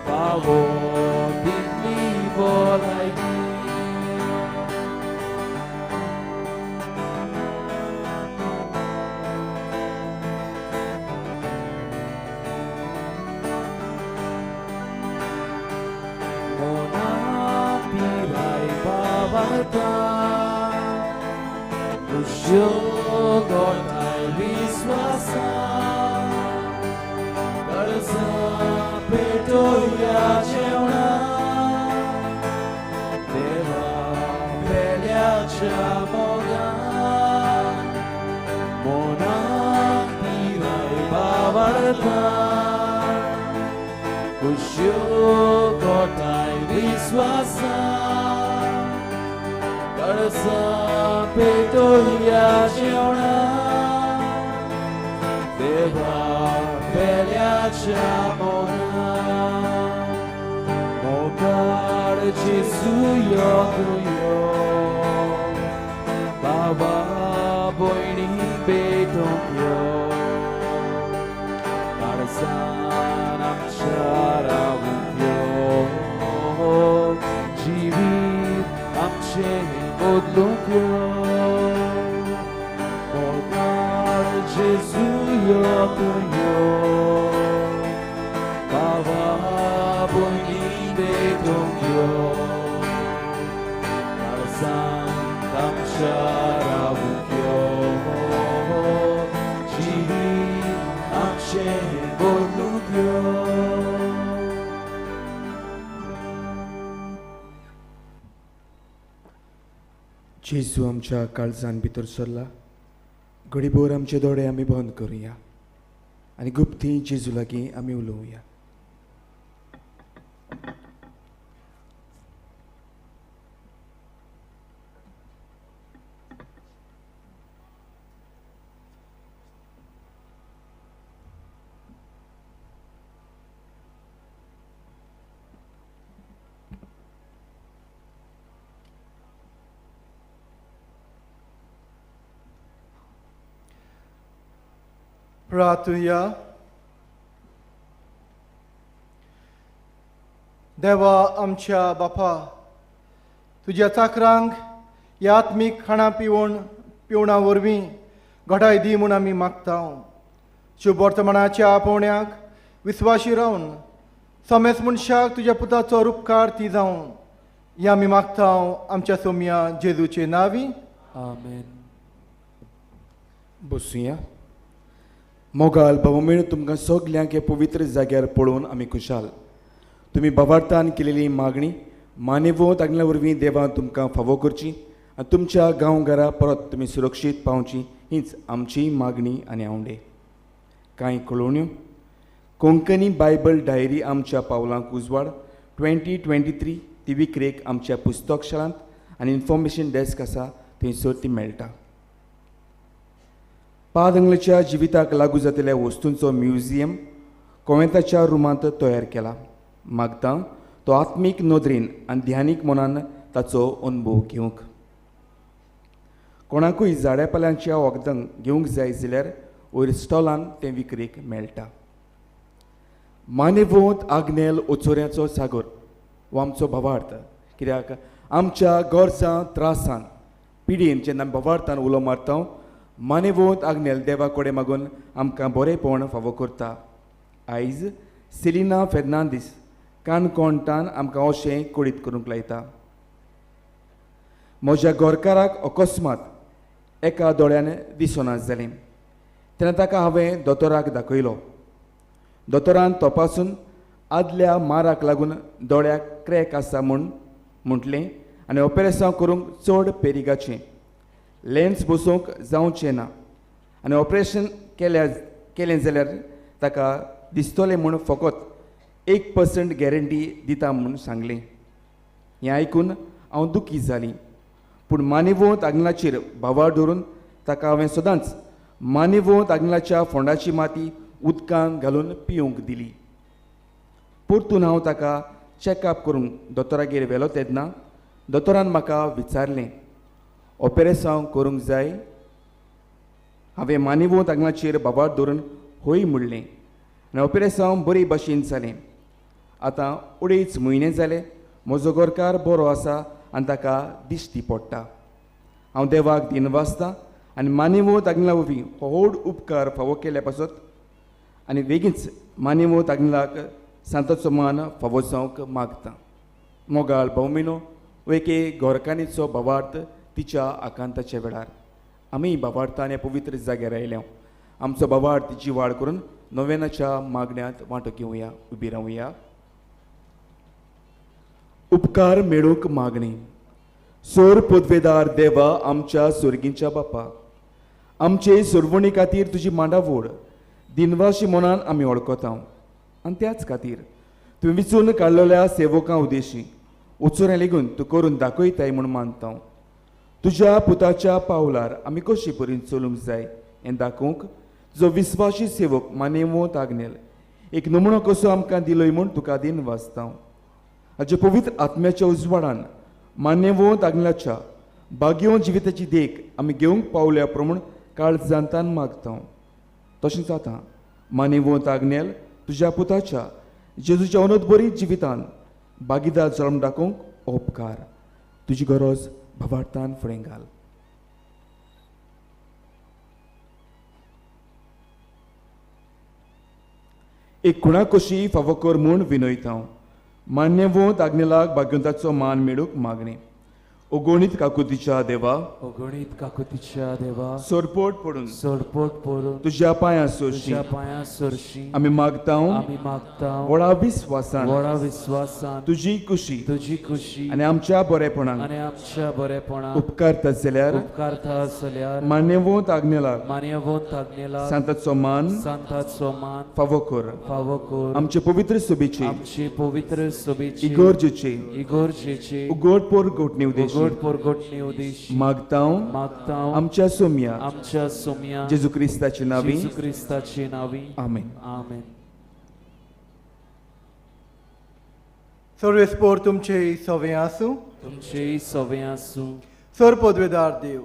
फावो तितली भलायकी. तुज्यो गोठाय विस्वासा कळसां पेटोवया जेवणा देवा पेल्याच्या मोगान मनाक पिराय बावडता तुज्यो गोठाय विस्वासा कळसां पेटोवया जेवणा देवा पेल्याच्या मोगान मोगाळ जेजू यो तूं यो बाबा भयणी पेटोवंक यो काळजान आमच्या रावूंक यो जिवीत आमचें बदलूंक यो मोगाळ जेजू यो तूं यो बाबा भयणी पेटोवंक यो काळजान आमच्या रावूंक यो जिवीत आमचें बदलूंक यो. जेजू आमच्या काळजान भितर सरला. घडीभर आमचे दोळे आमी बंद करुया आनी गुप्ती जेजू लागीं आमी उलोवया. प्रार्थुया. देवा आमच्या बापा, तुज्या चाकरांक ह्या आत्मीक खाणां पिवणा वरवीं घडाय दी म्हूण आमी मागता. शुभ वर्तमानाच्या आपोवण्याक विस्वाशी रावन समेस मनशाक तुज्या पुताचो रुपकार ती जावं हें आमी मागता आमच्या सोमया जेजूचे नांवी. आमेन. बसुया. मोगाल भाव तुमकां सगल्यांक हे पवित्र जाग्यार पळोवन आमी खुशाल. तुमी भावार्थान केलेली मागणी मानेवत आगल्या वरवीं देवान तुमकां फावो करची आनी तुमच्या गांव घरा परत तुमी सुरक्षीत पावची हीच आमची मागणी आनी आवडे. कांय कळोवण्यो. कोंकणी बायबल डायरी आमच्या पावलांक उजवाड 2023 ती विक्रेक आमच्या पुस्तकशाळांत आनी इन्फॉर्मेशन डेस्क आसा थंयसर ती मेळटा. पादंगलेच्या जिविताक लागू जातल्या वस्तूंचो म्युझियम कोवेंताच्या रुमांत तयार केला. मागता तो आत्मीक नदरेन आनी ध्यानीक मनान ताचो अनुभव घेवंक. कोणाकूय झाड्या पाल्यांच्या वखदांक घेवंक जाय जाल्यार वयर स्टॉलान तें विक्रेक मेळटा. मानेवोंत आग्नेल ओचोऱ्याचो सागर हो आमचो भावार्थ. कित्याक आमच्या गरजां त्रासान पिडयेन जेन्ना आमी भावार्थान उलो मारता मानेवोंत आग्नेल देवा कडेन मागून आमकां बरेंपण फावो करता. आयज सेलिना फेर्नांदीस काणकोणटान आमकां अशें कळीत करूंक लायता. म्हज्या गोरकाराक अकस्मात एका दोळ्यान दिसना जालें तेन्ना ताका हांवें दोतोराक दाखयलो. दोतोरान तपासून आदल्या माराक लागून दोळ्याक क्रॅक आसा म्हूण म्हटलें आनी ऑपरेसांव करूंक चड पेरिगाचें लेन्स बसोवंक जावचें ना आनी ऑपरेशन केलें जाल्यार ताका दिसतलें म्हूण फकत 1% गॅरंटी दिता म्हूण सांगलें. हें आयकून हांव दुखी जालीं पूण मानेवोंत आग्नेलाचेर भावार धरून ताका हांवें सदांच मानेवोंत आग्नेलाच्या फोंडाची माती उदकांत घालून पिवंक दिली. परतून हांव ताका चॅकअप करूंक दोतोरागेर व्हेलो तेन्ना दोतोरान म्हाका विचारलें, ऑपरेसांव करूंक जाय? हांवें मानिवो तांगलाचेर बाबार धरून होय म्हणलें आनी ऑपरेसांव बरे भाशेन जालें. आतां 2.5 म्हयने जाले म्हजो घरकार बरो आसा आनी ताका दिश्टी पडटा. हांव देवाक दिनवासता आनी मानिवो तागला वरवीं हो व्हड उपकार फावो केल्या पासत आनी बेगीनच मानिवो तागलाक सांताचो मान फावो जावंक मागता. मोगाळ भोवमिनो एके घरकान्नीचो भावार्थ तिच्या आकांताच्या वेळार आमी भावार्थान ह्या पवित्र जाग्यार आयल्या. आमचो भावार्थ जिवाळ करून नोवेनाच्या मागण्यांत वांटो घेवया. उबी रावया. उपकार मेळूंक मागणी. सोर पदवेदार देवा आमच्या सोर्गींच्या बापा, आमचे सोरवणी खातीर तुजी मांडावड दिनवाशी मनान आमी वळखता आनी त्याच खातीर तुवें विचून काडलेल्या सेवकां उदेशी उचोरें लेगून तूं करून दाखयताय म्हूण मानता. तुज्या पुताच्या पावलार आमी कशी परीन चलूंक जाय हें दाखोवंक तुजो विस्वाशी सेवक मानेवो आग्नेल एक नमुनो कसो आमकां दिलोय म्हूण तुका दिनवासता. हाचे पवित्र आत्म्याच्या उजवाडान मान्यवो आग्नेलाच्या भाग्यवंत जिविताची देख आमी घेवंक पावल्या प्रमाण काळजांतान मागता. तशेंच आतां मानेवंत आग्नेल तुज्या पुताच्या जेजूच्या अनोदबरी जिवितान भागीदार जल्म दाखोवंक उपकार तुजी गरज भावार्थान फुडें घाल. एक खुणा कशी फावो कर म्हूण विनयता. मान्यवंत आग्नेलाक भाग्यवंताचो मान मेळूंक मागणी. अगणीत काकुतीच्या देवा, अगणीत काकुतीच्या देवा, सोरपोट पडून, सोरपोट पडून तुज्या पांयां सोरशी, तुज्या पांयां सोरशी आमी मागता, आमी मागता व्हडा विस्वासान, व्हडा विस्वासान तुजी कुशी, तुजी कुशी आनी आमच्या बरेपणान, आनी आमच्या बरेपणान उपकारता जाल्यार, उपकारता जाल्यार मान्यवंत आग्नेलाक, मान्यवंत आग्नेलाक सांताचो मान, सांताचो मान फावो कर, फावो कर. आमचे पवित्र सभेची, आमचे पवित्र सभेची, इगोर्जेची, इगोर्जेची उगड पोरगोटणी उद्देशी, मागता, मागता आमच्या सोम्या, आमच्या सोम्या जेजू क्रिस्ताचे नावी, जेजू क्रिस्ताचे नावी. आमेन. आमेन. सर्वेस्पोर तुमचे सवे आसूं, तुमचे सवे आसूं. सर पदवेदार देव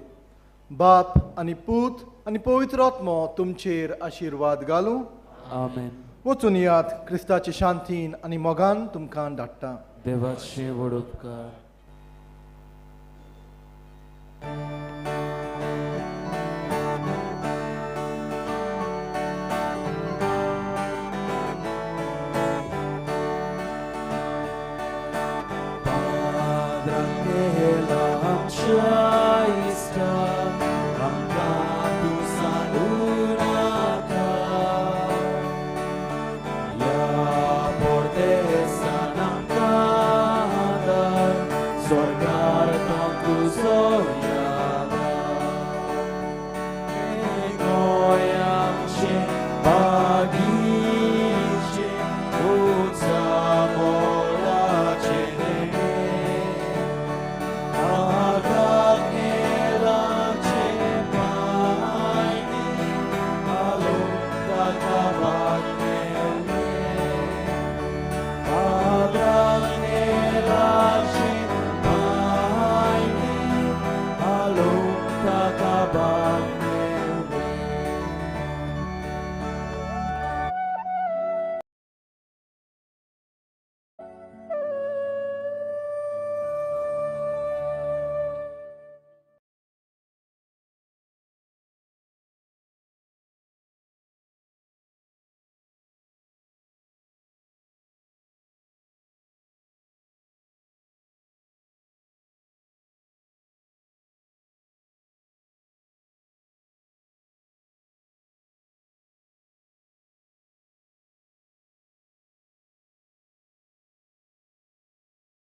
बाप आनी पूत आनी पवित्र आत्मो तुमचेर आशिर्वाद घालूं. आमेन. वचून यात क्रिस्ताचे शांतीन आनी मोगान तुमकां धाडटा. देवाचे व्हड उपकार. Sorgar tanto sonho.